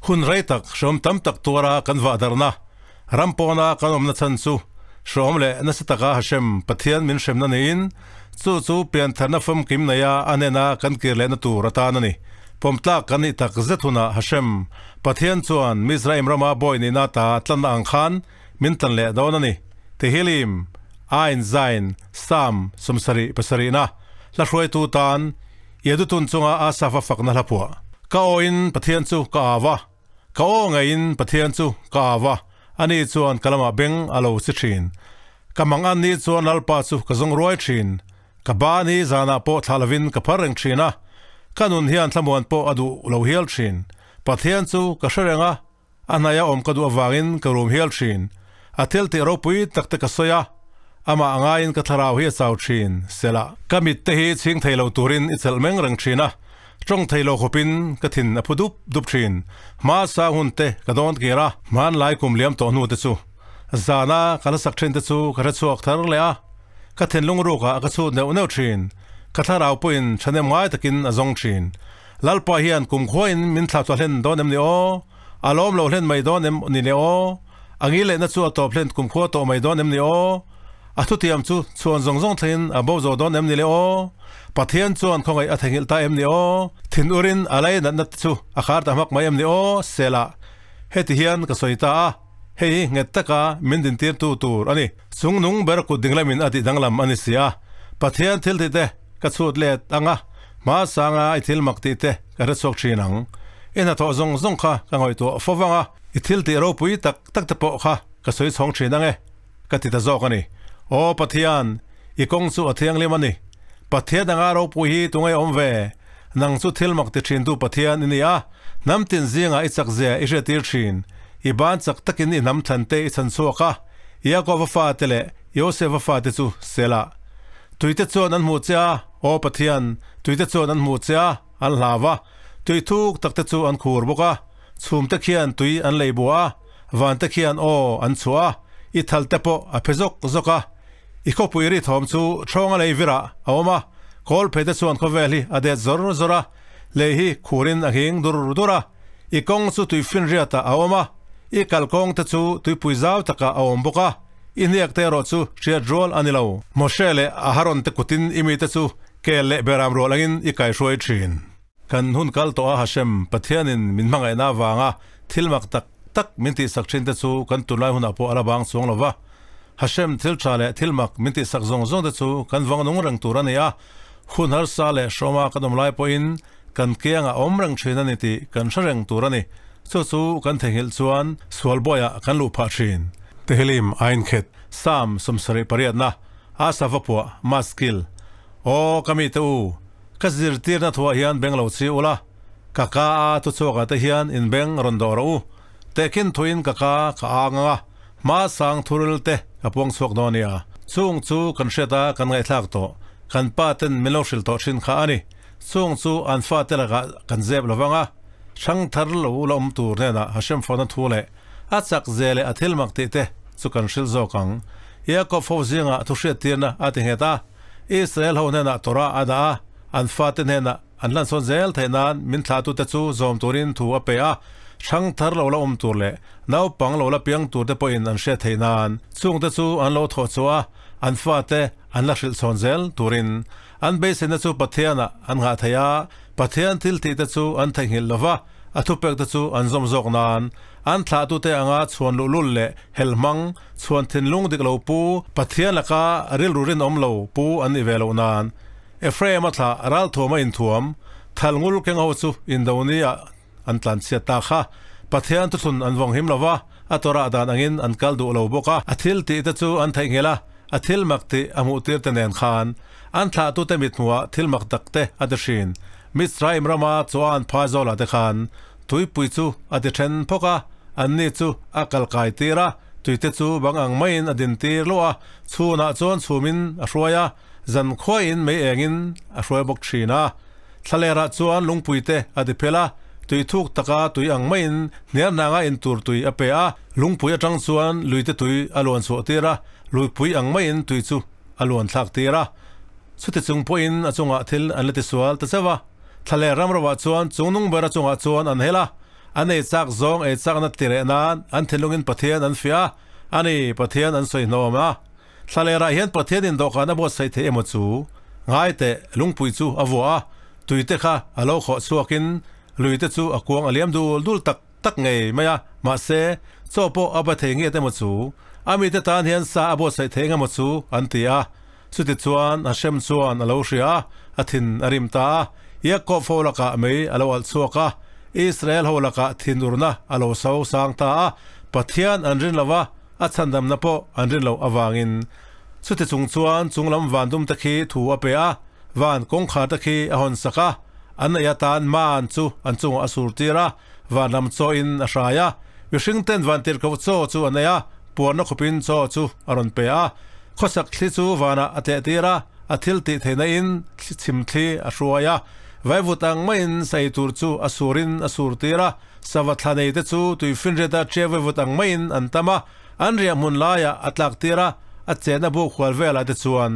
Hun rei tak hreawm tam tak tuara kan vahdarhna, ram pawna kan awmna chhan chu hreawm leh nasa taka Hashem, Pathian min hremna niin, chu chu piantharna famkim neia a hnena kan kir lehna tur atan a ni. Pawmtlak kan nih tak zet hunah Hashem, Pathian chuan Mizraim rama bawi nihna ta tlanna ang khan min tlan leh dawn a ni. Tehillim, Ain Zain, Psalm 77na, hla hruaitu tan, Iadutun chunga Asafa fakna hla phuah. Ka awin Pathian chu ka au a, ka aw ngeiin Pathian chu ka au a, ani chuan ka lamah beng a lo si thin. Ka mang an ni chuan Lalpa chu ka zawng ruai thin. Ka ba ni zanah pawh thlah lovin ka phar reng thin a, ka nun hian thlamuan pawh a duh lo hial thin. Pathian chu ka hre reng a, A hnaia awm ka duh avangin ka rum hial thin. A thil tih ropui tak te ka sawi a, amah ngaiin ka thlarau hi a chau thin, Sela. Ka mit te hi chhing thei lo turin i chelh meng reng thin a, tawng thei lo khawpin ka thin a phu dup dup thin. Hma sang hun te ka dawn kir a, hmanlai kum liam tawh hnu te chu zana ka la sak thin te chu ka hre chhuak thar leh a, ka thinlung rukah ka chhut neuh neuh thin. Ka thlarau pawhin thahnem ngai takin a zawng thin. Lalpa hian kumkhuain min thlah chhuah hlen dawn em ni aw? A lawm lo hlen mai dawn em ni le aw? A ngil lehna chu a tawp hlen kumkhua tawh mai dawn em ni aw? A thutiam chu chhuan zawng zawng thlengin a bo zo dawn em ni le aw? Pathian chuan khawngaih a theihnghilh ta em ni aw? Thin urin a lei natna te chu a khar ta hmak mai em ni aw? Sela, heti hian ka sawi ta a, hei hi nghet taka min dintirtu tur a ni. Chung nung ber kut dinglamin a tih danglam a ni si a, Pathian thil tih te ka chhut let ang a, hma sanga i thil mak tih te ka hre chhuak thin ang. I hnathawh zawng zawng kha ka ngaihtuah fo vang a, i thil tih ropui tak tak te pawh kha ka sawi chhawng thin ang e, ka ti ta zawk a ni. Aw Pathian, i kawng chu a thianghlim a ni. Pathian anga ropui hi tunge awm ve? Nang chu thil mak ti thintu Pathian i ni a, hnam tin zingah i chak zia i hriattir thin. I ban chak takin i hnam thlan te i chhan chhuak a, Iakoba fate leh Josefa fate chu Selah. Tuite chuan an hmuh che a, Aw Pathian, tuite chuan an hmuh che a, an hlau a, tui thuk takte chu an khur bawk a, chhumte khian tui an lei buah a, vante khian aw an chhuah a, i thalte pawh a phe zawk zawk a. I khawpui ri thawm chu ṭhawnga lei virah a awm a, kawl pheite chuan khawvel hi a det zawr zawr a, lei hi khurin a nghing dur dur a, i kawng chu tui finriatah a awm a, i kalkawngte chu tuipui zau takah a awm bawk a. I hniak te erawh chu hriat rual a ni lo. Moshe leh Aharon te kutin i mite chu kel leh beram rual angin i kaihruai thin. Kan hun kal tawh a Hashem, Pathianin min hmangaihna avanga thil mak tak tak min tihsak thin te chu kan tunlai hunah pawh a la bang chuang lo va. Hashem thil tha leh thil mak min tihsak zawng zawng te chu kan vang nung reng tur a ni a, hun harsa leh hrawma kan awm lai pawhin kan kiangah awm reng thin a ni tih kan hre reng tur a ni. Chu chu kan theihnghilh chuan sual bawiah kan luh phah thin. Tehillim Ainkhet, Psalm 78na, Asaph-a phuah, Maskil. Aw, ka mite u, ka zirtirna thuah hian beng lo chi ula, ka ka a thuchhuakah te hian in beng rawn dawh rawh u. Tehkhin thuin ka ka ka ang ang a, hma sang thuril te ka puang chhuak dawn nia. Chung chu kan hriat a kan ngaihthlak tawh, kan pa ten min lo hrilh tawh thin kha a ni. Chung chu an fate lakah kan zep lo vang a, hrang thar lo la awm tur hnenah Hashem fawhna thu leh a chak ze leh a thil mak tih te chu kan hrilh zawk ang. Jakob ho zingah thu hriattirna a ti nghet a, Israel ho hnenah Torah a dah a, an fate hnenah an hlansawn zel theih nan min thlahtute chu zawm turin thu a pe a, hrang thar lo la awm tur leh naupang lo la piang tur te pawhin an hriat theih nan chungte chu an lo thawh chhuah a, an fate an la hrilh chhawn zel turin. An beiseina chu Pathianah an nghah thei a, Pathian thil tihte chu an theihnghilh lo va, a thupekte chu an zawm zawk nan. An thlahtute anga chhuan luhlul leh helhmang, chhuan thinlung dik lo pu, Pathian laka rilru rinawm lo pu an nih ve loh nan. Ephraim-a thlah ralthuama inthuam, thalngul keng ho chu Indonia an tlanchhiat ta kha. Pathian thuthlun an vawng him lo va, a tawrah dan angin an kal duh lo bawk a. A thil tihte chu an theihnghilh a, a thil mak tih a hmuhtir te nen khan an thlahtute mithmuhah thil mak tak te a ti hrin. Mitzrayim rama chuan Phaizawl-ah te khan tuipui chu a ti then phawk a, anni chu a kal kai tir a, tuite chu bang ang maiin a din tir luah a, chhunah chuan chhumin a hruai a, zan khuaiin mei engin a hruai bawk thin a. Thlalerah chuan lungpui te a ti phel a, tui thuk taka tui ang maiin hniar hnanga intur tui a pe a, lungpui atang chuan luite tui a luan chhuah tir a, luipui ang maiin tui chu a luan thlak tir a. Chuti chung pawhin a chungah thil an la tisual ta chauh a, thlaler ram roah chuan chung nung ber a chungah chuan an hel a. An ei chak zawng ei chakna ti reh nan an thinlungin Pathian an fiah a, a ni, Pathian an sawi hnawm a. Thlalerah hian Pathian in dawhkan a buatsaih thei emaw chu? Ngai teh, lungpui chu a vuah a, tuite kha a lo khawh chhuakin luite chu a kuang a liam dul dul tak tak ngei mai a, mahse, chaw pawh a ba thei ngiat emaw chu? A mite tan hian sa a buatsaih thei engemaw chu? an ti a. Chutichuan Hashem chuan a lo hria a, a thin a rim ta a. Yaakov ho lakah mei a lo alh chhuak a, Israel ho lakah thinurna a lo so sang ta a, Pathian an rin lo va, a chhandamna pawh an rin loh avangin. Chuti chung chuan chunglam van dum te khi thu a pe a, van kawngkhar te khi a hawn sak a, an neih atan man chu an chungah a sur tir a, van lam chaw in a hrai a, mihring ten van tirhkoh chaw chu a nei a, puarna khawpin chaw chu a rawn pe a, khawsak thli chu vanah a tleh tir a, a thil tih theihna in thli chhim thli a hruai a, vaivut ang maiin sa ei tur chu a surin a sur tir a. Sava thla nei te chu tui finriata ṭiau vevut ang maiin an tam a, an riah hmun laiah a tlak tir a, a chenna buk hual velah te chuan.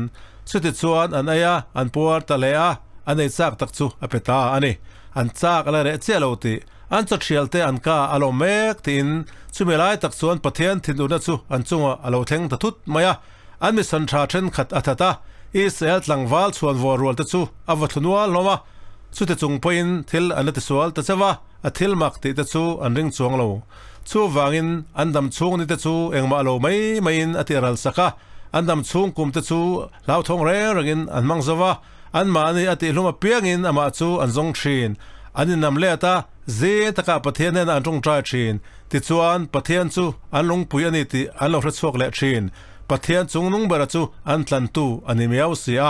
Chuti chuan an ei a, an puar ta leh a, an ei chak tak chu a pe ta a ni. An chak a la reh chiah lo tih, an chawṭhial te an ka a lawm mek tiin chumi lai tak chuan Pathian thinurna chu an chungah a lo thleng ta thut mai a, an misan ṭha ṭhenkhat a that a, Israel tlangval chhuan vawr rual te chu a va thlu nual hlawm a, chuti chung pawhin thil an la tisual ta chauh a. A thil mak tih te chu an ring chuang lo. Chuvangin an dam chhung ni te chu engmah lo mai maiin a tih ral sak a, an dam chhung kum te chu hlauthawng reng rengin an hmang zo va, anmahni a tih hlum apiangin amah chu an zawng thin. An innam let a, zing takah Pathian hnenah an tawngtai thin. Tichuan, Pathian chu an lungpui a ni tih an lo hre chhuak leh thin. Pathian chung nung bera chu an tlantu a ni miau si a.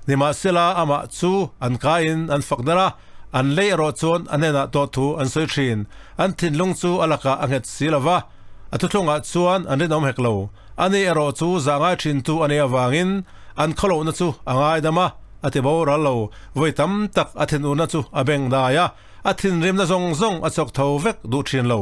Nimahsela amah chu an kaiin an fak der a. An lei erawh chuan a hnenah tawh thu an sawi thin. An thinlung chu a lakah a nghet si lo va, a thuthlungah chuan an rinawm hek lo. Ani erawh chu zah ngai thintu a nih avangin an khawlohna chu a ngaidam a, a ti boral lo. Vawi tam tak a thinurna chu a beng dai a, a thinrimna zawng zawng a chawk tho vek duh thin lo.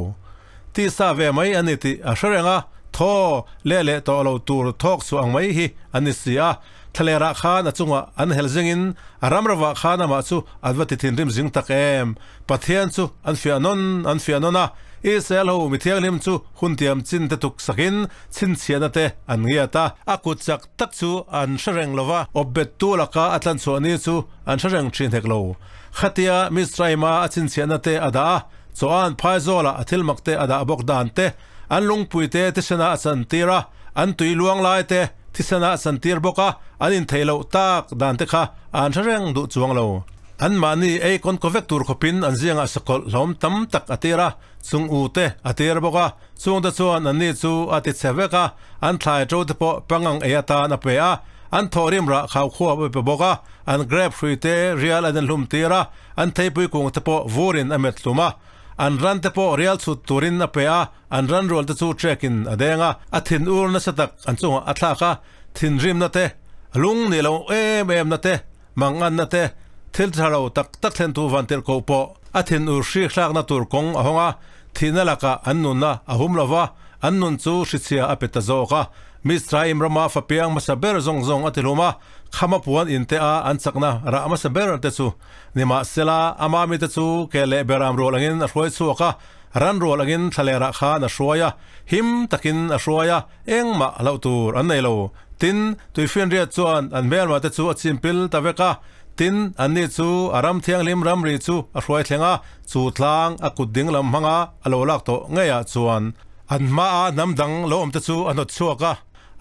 Tisa ve mai a ni tih a hre reng a, thaw leh leh tawh lo tur thawk chhuah ang mai hi an ni si a. Thlalerah khan a chungah an hel zingin a ramravah khan amah chu an va ti thinrim zing tak em? Pathian chu an fiah nawn an fiah nawn a, Israel ho mi thianghlim chu hun tiam chin te tuk sakin chhinchhiahna te an ngiat a. A kut chak tak chu an hre reng lo va, awpbettu laka a tlanchhuah ni chu an hre reng thin hek lo. Khatia Mizraima a chhinchhiahna te a dah a, Chawhan phaizawlah a thilmak te a dah bawk dan te, an lungpui te thisena a chantir a, an tui luang lai te thisena a chantir bawk a, an intheih loh tak dan te kha an hre reng duh chuang lo. Anmahni ei kawn kaw vek tur khawpin an ziangah sakawlh hlawm tam tak a tir a, chung u te a tir bawk a, chungte chuan anni chu a ti chhe vek a, an thlai to te pawh pangang ei atan a pe a, an thawhrim rah khaukhua a pe bawk a, an grape hrui te rial an inhlum tir a, an theipui kung te pawh vurin a met hlum a. An ran te pawh rial chhut turin a pe a, an ran rual te chu trekin a deng a, a thin ur nasa tak an chungah a thlak a, thinrimna te, lung nih loh em em na te, manganna te, thil tha lo tak tak thlentu vantirhkoh pawh a thin ur hrik hlakna tur kawng a hawng a, thihna lakah an nunna a hum lo va, an nun chu hrichhia a pe ta zawk a. Mizraim rama fapiang hmasa ber zawng zawng a ti hlum a, khama puan inte a an chakna rah hmasa ber te chu Nimahsela, a mami te chu ke leh beram rual angin a hruai chhuak a, ran rual angin thlalerah khan a hruai a, him takin a hruai a, engmah hlauh tur an nei lo. Tin, tuifinriat chuan an hmelma te chu a chimpil ta vek a, tin, anni chu a ram thianghlim ramri chu a hruai thleng a, chu tlang a kut ding lam hmanga a lo lak tawh ngeiah chuan an hmaa hnam dang lo awm te chu a hnawt chhuak a.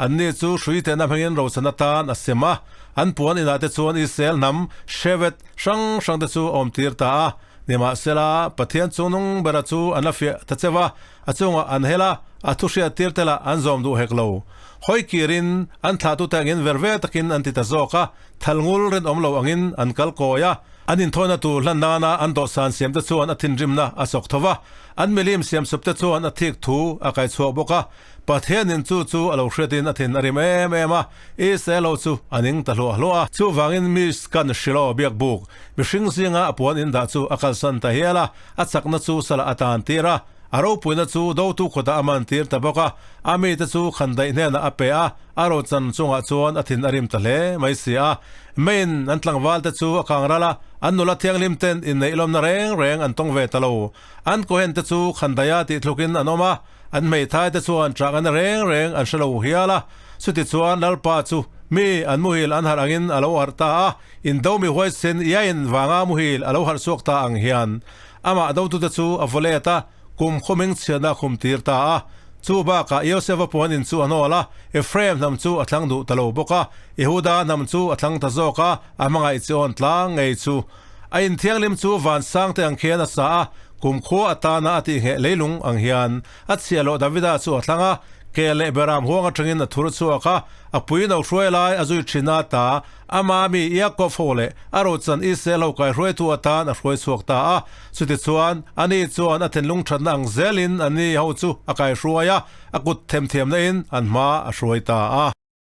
Anni chu hrui tehna hmangin rochan atan a sem a, an puan inah te chuan Israel hnam hrevet hrang hrang te chu a awmtir ta a. Nimahsela, Pathian chungnung bera chu an la fiah ta cheu a, a chungah an hel a, a thu hriattir te lah an zawm duh hek lo. Hawi kirin an thlahtute angin ver ver takin an ti ta zawk a, thalngul rinawm lo angin an kal kawi a. An inthawina tur hlan nana an dawhsan siamte chuan a thinrimna a sawk tho va, an milim siamsupte chuan a thik thu a kaichhuak bawk a. Pathianin chu chu a lo hriatin a thin a rim em em a, Israel ho chu a ning ta hluah hluah a. Chuvangin Mishkan Shiloh biakbuk, mihring zinga a puan indah chu a kalsan ta hial a, a chakna chu salah a tan tir a. A ropuina chu dotu kutah a mantir ta bawk a, a mite chu khandaih hnenah a pe a, a rochan chungah chuan a thin a rim ta hle mai si a. Main an tlangvalte chu a kang ral a, an nula thianghlim ten inneih lawmna reng reng an tawng ve ta lo. An kohen te chu khandaia tih thlukin an awm a, an hmeithai te chuan chak an reng reng an hre lo hial a. Chutichuan Lalpa chu mi an muhil an harh angin a lo harh ta a, indo mi huaisen iain vanga muhil a lo harh chhuak ta ang hian amah dotute chu a vaw let a, kum khawming chhiatna a khum tir ta a. Chu bakah Yosefa puan in chu a hnawl a, Ephraim hnam chu a thlang duh ta lo bawk a, Yehuda hnam chu a thlang ta zawk a, a hmangaih chi awn tlang ngei chu. A inthianghlim chu van sang te ang khian a sa a, kumkhua atana a tihngheh leilung ang hian a chhiahloh Davida chu a thlang a, ke leh beram huang atangin a thur chhuak a, a pui no hruai lai a zui thin a ta, ama mi Iakob ho leh a rochan Israel ho kaihruaitu atan a hruai chhuak ta a. Chutichuan, ani chuan a thinlung thatna ang zelin ani ho chu a kaihruai a, a kut themthiamna in an hma a hruai ta a.